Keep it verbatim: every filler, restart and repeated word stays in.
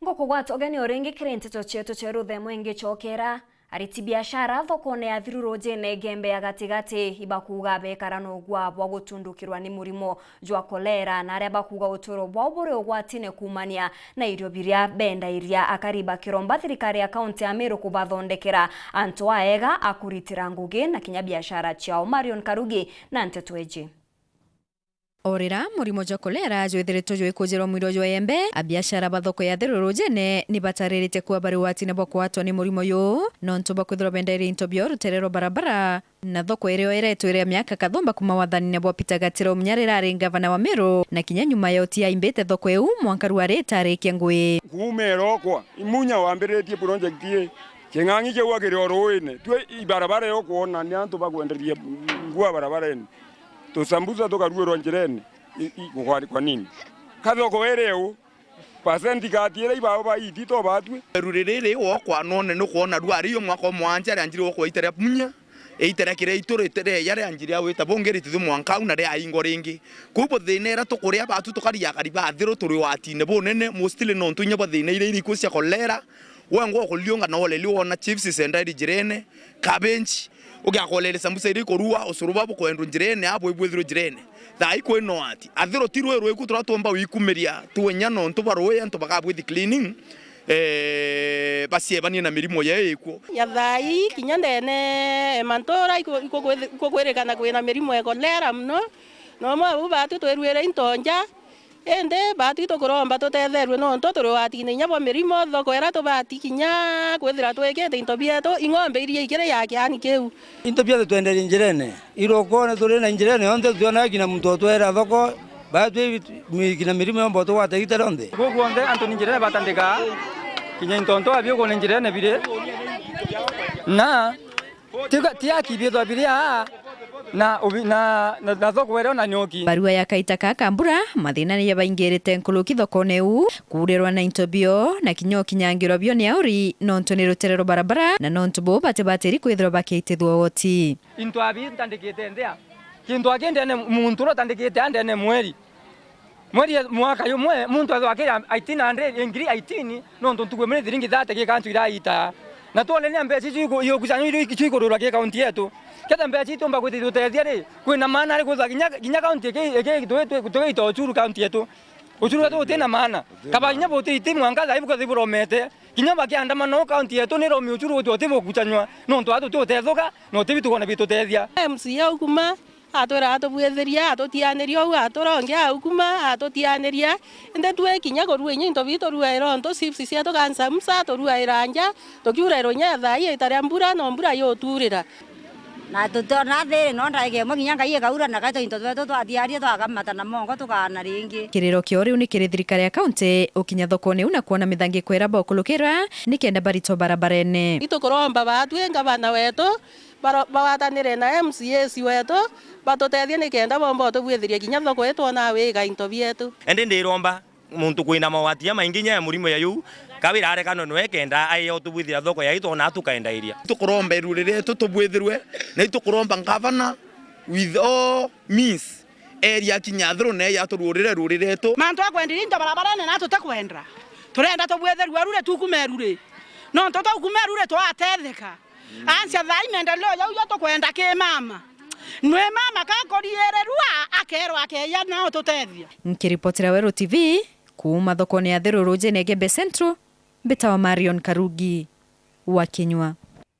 Ngukugwata ugeni o ringi kiri nteto cietu cia ruthemo ingicokera. Ariti biashara thokone ya Thirurujine Igembe ya gatigati ibakuuga bekara na ugwa bwa gutundukirwa ni murimo jwa kolera, na aria bakuuga uturo bwao buri ugwatine kuumania na irio biria bendairia. Akari bakiromba thirikari ya kaunti ya Meru kubathondekera antu aega a kuritira ngugi na kinya biashara ciao. Marion Karugi na nteto iji. O riria murimo jwa kolera jwithiritwe jwikujirwa mwiro jwa Igembe, abiashara ba thoko ya Thirurujine ni batariritie kuba bari ugwatine bwa kugwatwa ni murimo juu, nontu bwa kwithirwa bendairie into biao rutere rwa barabara, na thoko iria iretwe iri ya miaka kathumba kuuma wathanine bwa Peter Gatiro Munya riria ari ngavana wa Meru, na kinya nyuma ya utia aimbite thoko iu mwanka riu ari itarikia ngui. Kuuma irokwa, Imunya wambiritie project ii, king'ang'i kiu akiri o ruine, twi ibarabara iu kwona ni antu bakwenderia ngua barabarene. Tusambusa tukaruirwa njirene. I, i, kwa, kwa nini? Ka thoko iri u? Percent kati ira ibao baiti to batwi. Ruri riri wokwa none nukwona rwari yo mwaka o mwanja rianjire wokwa ita ria Munya, ita ria kiria itu rite ria ya rianjire awita bungi ritithu mwanka au na riaingwa ringi. Kuu buthina ira tukuria batu tukari akari ba Thiru turi watine bunene, mostly nontu inya bwa thina iria iri ikuu cia kolera, wengwa ukuriunga na oleli wona chips cendairi njirene, cabbage, ugiakolele sambusa iria ikurua, ucuru bwa bukwendwa njirene, abwe bwithirwe njirene. Thaa ii kwina ati, Athiru ti rui rwiku turia twomba wikumiria, twinya nontu bwa rui antu bakabwithi cleaning, eh, baciebanie na mirimo ya ikuo. Ya thaa ii, kinya ndene, eh, mantura iku-, ikukwiri-, ikukwirikana kwina mirimo ya kolera mono, na umwe au batu twirwire into nja, Indi baatu itukuromba tutetherue, nontu turi watine inya bwa mirimo, thoko iria tubati kinya kwithira twikite into bietu, ing'ombe iria ikiri ya kiani kiu. Into bietu twenderie njirene, irokone turi na njirene yonthe, tutionaga kinya muntu otwera thoko, baatu mi-, kinya mirimo yomba utugwata igita rionthe. Guku onthe antu ni njirene batandikaa, kinya into ntoa biukune njirene biri, na Tiga, ti aki biethwa biri aa, na ubi-, na, na, na thoko iria ona nyoki. Barua ya kaita ka ka mbura, mathina ni jabaingirite nkuruki thokone iu, kuurirwa na into bio, na kinya ukinyangirwa bio ni auri, nontu ni rutere rwa barabara, na nontu bo batibatiri kwithirwa bakiitithua ugoti. Into abi ntandikite nthia. Kintu aki ndene, muntu uria utandikite a ndene mweri. Mweri e-, mwaka jumwe, muntu ethwa akira eighteen hundred, ngiri eighteen, nontu ntuku imwe ni thiringi thirty ki kantu iraita. Na twone nia mbeca icio iku-, ikusanyu icio iku-, icio ikururwa ki kaunti yetu. Kethira mbeca icio itiumba kwithirwa itutethia ri, kwina maana ari kwithirwa kinya, kinya kaunti iki, iki, tugi-, tugi-, tugiita ucuru kaunti yetu. Ucuru wetu utina maana. Kaba kinya buti iti mwanka thaa ibu kathi buromete. Kinya bakiandamana o kaunti yetu ni romi ucuru uti, uti bukuchanywa. Nontu atu tuti utetheka, na uti bitu kwona bitutethia. M C A ukuma, atwira atubwithiria, atutianiria uu, aturongia aukuma, atutianiria. Indi twi kinya kurua inya into bitu turuaira untu chips cietu ka nsamusa, turuaira nja, tukiurairwa inya thaa ii ita ria mbura, no mbura yuturira. Na tutiona thiri, no ndaika imwe kinya Ngai ikaura, na gato into twetu twathiaria twakamata na mongo tukaana ringi. Kiriro kiao riu ni kiri thirikari ya kaunti ukinya thokone iu na kwona mithangiko iria baukulukira nikenda baritwa barabarene. Itukuromba baatwi ngavana wetu, baro-, bagwatanire na M C As wetu, batutethie nikenda bomba utubwithiria kinya thoko ii twonaa wiga into bietu. Indi ndiromba muntu kwina mawati jamaingi inya ya murimo ya juu, kawira arekanwe nwe kenda aia utubwithira thoko yai twonaa tukaendairia. Itukuromba iruri rietu tubwithirwe, na itukuromba ngavana with all means eria kinya thiru na eya tururire ruri rietu. Mantu a kwenderia into barabarene na tutikwenda. Turenda tubwithirwe ruri tukume ruri. Nontu tukume ruri twatetheka. Ansia thaa ii maendeleo jau jo tukwenda ki mama. Nwi mama kakuriirirua akerwa akeeja na ututethia. Nkiripotera Weru T V, kuuma thokone ya Thiru Rujine Igembe Central, mbitawa Marion Karugi wa Kinyua.